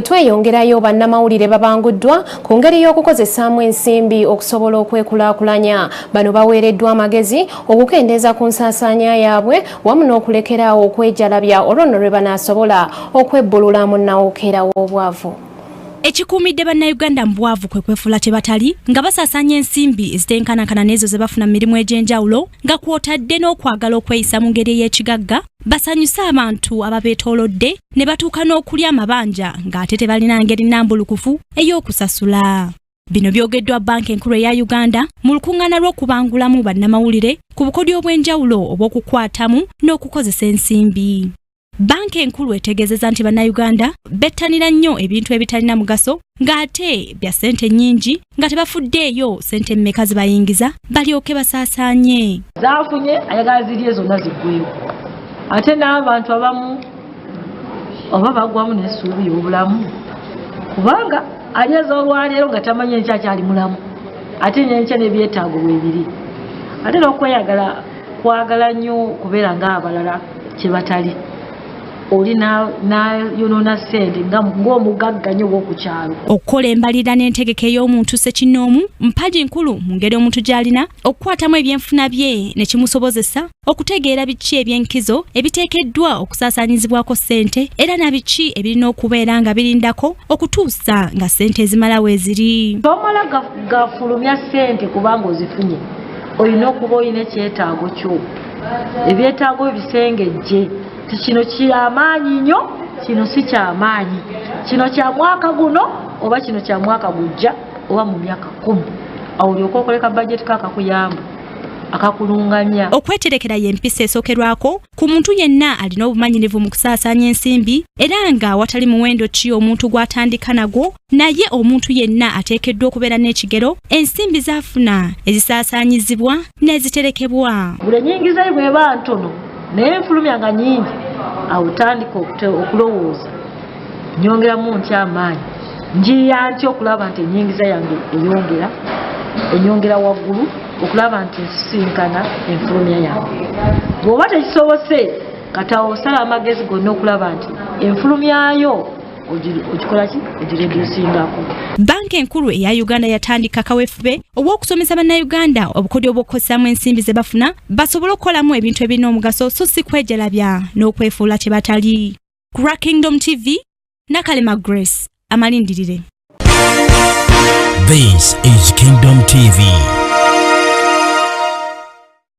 Tweyongerayo, bannamawulire babanguddwa ku ngeri y'okukozesaamu ensimbi okusobola okwekulaakulanya. Bano baweereddwa amagezi okukendeeza ku nsaasaanya yaabwe wamu n'okulekeraawo okwejalabya, olwo nno lwe banaasobola okwebbulula mu nnawukeera w'obwavu. Ekikuumidde Bannayuganda mu bwavu kwe kwefuula kye batali nga basaasaanya ensimbi ezitenkanankana n'ezo ze bafuna mu mirimu egy'enjawulo, nga kw'otadde n'okwagala okweyisa mu ngeri ey'ekigagga basanyuse abantu ababeetoolodde, ne batuuka n'okulya amabanja ng'ate tebalina ngeri nnambulukufu ey'okusasula. Bino byogeddwa Banka Enkulu eya Uganda mu lukuŋŋaana lw'okubangulamu bannamawulire ku bukodyo obw'enjawulo obw'okukwatamu n'okukozesa ensimbi. Banka Enkulu etegeezezza nti Bannayuganda bettanira nnyo ebintu ebitalina mugaso ng'ate bya ssente nnyingi, nga tebafuddeeyo ssente mmeka zibayingiza balyoke basaasaanye. Zaafunye ayagala zirye zonna ziggweyo, ate n'abantu abamu oba bagwamu n'essuubi y'obulamu, kubanga alyeza olwaleero nga tamanyi enkya akyali mulamu, ate n'enkya n'ebyetaago bwebiri, ate n'okweyagala kwagala nnyo okubeera ng'abalala kye batali. Oli nayonoona ssente ng'omugagga nnyo bw'oku kyalo. Okukola embalirira n'entegeka ey'omuntu ssekinnoomu mpagi nkulu mu ngeri omuntu gy'alina okukwatamu ebyenfuna bye, ne kimusobozesa okutegeera biki ebyenkizo ebiteekeddwa okusaasaanyizibwako ssente, era na biki ebirina okubeera nga birindako okutuusa nga ssente ezimala weeziri. Tomala gafulumya ssente kubanga ozifunye. Olina okuba olina ekyetaago kyo, ebyetaago ebisengejje ti kino kyamaanyi nnyo, kino si kyamaanyi, kino kya mwaka guno oba kino kya mwaka gujja oba mu myaka 10. Awo olyoka okoleka bajeti kakakuyamba akakulungamya. Okweterekera y'empisa esookerwako ku muntu yenna alina obumanyirivu mu kusaasaanya ensimbi, era nga awatali muwendo ki omuntu gw'atandika nagwo, naye omuntu yenna ateekeddwa okubeera n'ekigero ensimbi z'afuna ezisaasaanyizibwa n'eziterekebwa. Buli enyingiza ye bw'eba ntono naye enfulumya nga nyingi, awo tandika okulowooza, nyongeramu ntya amaanyi, njiya ntya okulaba nti enyingiza yange eyongera enyongera waggulu, okulaba nti nsisinkana enfulumya yange. Bw'oba tekisobose, kati awo osala amagezi gonna okulaba nti enfulumyayo ogikola ki, ogireducingako. Banka Enkulu eya Uganda yatandika kaweefube ow'okusomesa Bannayuganda obukodyo obw'okukozesaamu ensimbi ze bafuna basobole okukolamu ebintu ebirina omugaso, so si kwejalabya n'okwefuula kye batali. Ku lwa Kingdom TV, Nakalema Grace amalindirire. This is Kingdom TV.